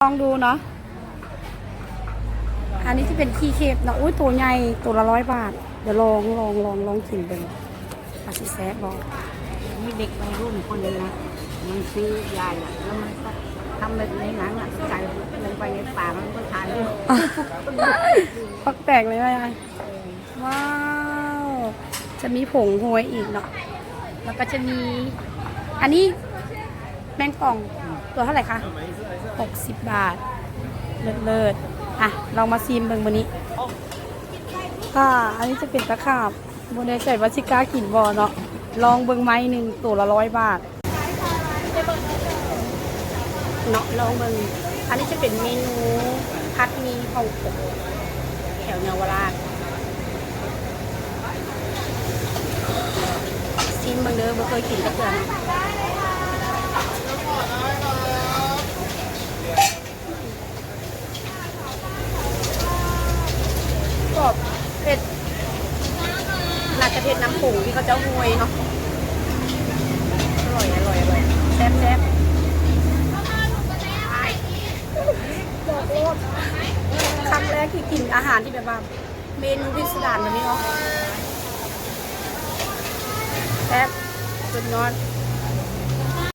ລອງດູເນາະ ອັນນີ້ຈະເປັນຂີ້ເຂັບເນາະ. ໂອ້ຍ ໂຕໃຫຍ່ ໂຕລະຮ້ອຍບາດ. ດຽວລອງ ລອງ ລອງ ລອງກິນເບິ່ງວ່າຊິແຊບບໍ່. ມີເດັກໄວລຸ້ນຄົນໜຶ່ງນະ ມັນຊື້ຢາ ແລ້ວມັນກໍທຳແບບໃນໜັງອະ ໃສ່ລົງໄປໃນປາກ ມັນກໍທານ. ປັກແປກເລີຍ ວ້າວ ຈະມີຜົງໂຮຍອີກເນາະ ແລ້ວກໍຈະມີ ອັນນີ້ແມງປ່ອງ ຕົວເທົ່າໃດຄະ? ຫົກສິບບາດ. ເລີດໆ. ອ່ະ ລອງມາຊີມເບິ່ງມື້ນີ້. ອ່າ ອັນນີ້ຈະເປັນຕະຂາບ ບໍ່ແນ່ໃຈວ່າຊິກ້າກິນບໍ່ເນາະ. ລອງເບິ່ງໄມ້ໜຶ່ງ ໂຕລະຮ້ອຍບາດ. ເນາະ ລອງເບິ່ງ. ອັນນີ້ຈະເປັນເມນູຜັດໝີ່ຮ່ອງກົງ ແຖວເຍົາວະລາດ. ຊີມເບິ່ງເດີ ບໍ່ເຄີຍກິນຈັກເທື່ອນະ. ກອບ ເຜັດ ໜ້າຈະເຜັດນຳຜົງທີ່ເຂົາເຈົ້າໂຮຍເນາະ. ອະລ່ອຍ ອະລ່ອຍ ອະລ່ອຍ ແຊບ ແຊບ. ບອກໂລດ ຄັ້ງແລກທີ່ກິນອາຫານທີ່ແບບວ່າ ເມນູພິສະດານແບບນີ້ເນາະ. ແຊບ ສຸດຍອດ.